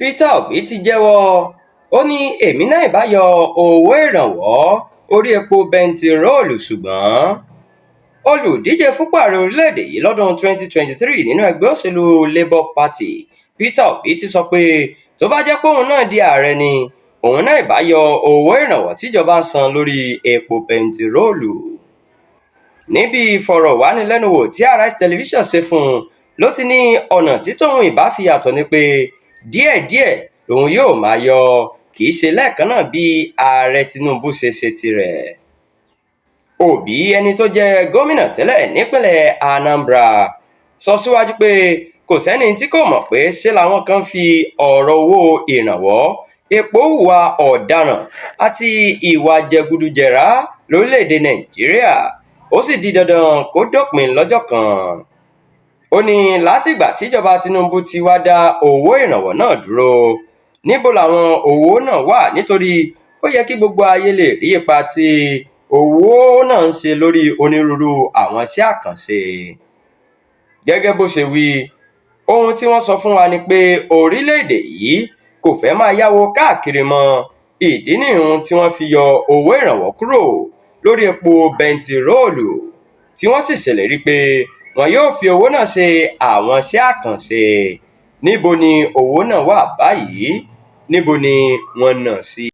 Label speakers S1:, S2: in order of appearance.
S1: Peter Obi ti jẹ́wọ́, ó ní èmi náà ìbá yọ owó ìrànwọ́ orí epo bẹntiróòlù, ṣùgbọ́n. Olùdíje fúnpò ààrẹ orílẹ̀-èdè yìí lọ́dún 2023 nínú ẹgbẹ́ òṣèlú Labour Party, Peter Obi, ti sọ pé tó bá jẹ́ pé òun náà di ààrẹ ni, òun náà ìbá yọ owó ìrànwọ́ tíjọba ń san lórí epo bẹntiróòlù. Níbi ìfọ̀rọ̀wánilẹ́nuwò tí Arise Television ṣe fún un ló ti ní ọ̀nà tí tóun ìbá fi yàtọ̀ ni pé díẹ̀díẹ̀ lòun yóò máa yọ ọ́, kì í ṣe lẹ́ẹ̀kan náà bí Ààrẹ Tinubu ṣe ṣe tirẹ̀. Obi, ẹni tó jẹ́ gómìnà tẹ́lẹ̀ nípìnlẹ̀ Anambra, sọ síwájú pé kò sẹ́ni tí kò mọ̀ pé ṣe làwọn kan ń fi ọ̀rọ̀ owó ìrànwọ́ epo hùwà ọ̀daràn àti ìwà jẹgúdújẹrá lórílẹ̀-èdè Nàìjíríà, ó sì di dandan kó dópin lọ́jọ́ kan. Ó ní látìgbà tíjọba Tinubu ti wá dá owó ìrànwọ́ náà dúró, níbo làwọn owó náà wà, nítorí ó yẹ kí gbogbo ayé lè rí ipa tí owó náà ń ṣe lórí onírúurú àwọn iṣẹ́ àkànṣe. Gẹ́gẹ́ bó ṣe wí, ohun tí wọ́n sọ fún wa ni pé orílẹ̀-èdè yìí kò fẹ́ máa yáwó káàkiri mọ́, ìdí nìhun tí wọ́n fi yọ owó ìrànwọ́ kúrò lórí epo bẹntiróòlù, tí wọ́n sì ṣèlérí pé wọn yóò fi owó náà ṣe àwọn iṣẹ́ àkànṣe. Níbo ni owó náà wà báyìí? Níbo ni wọ́n ná an sí?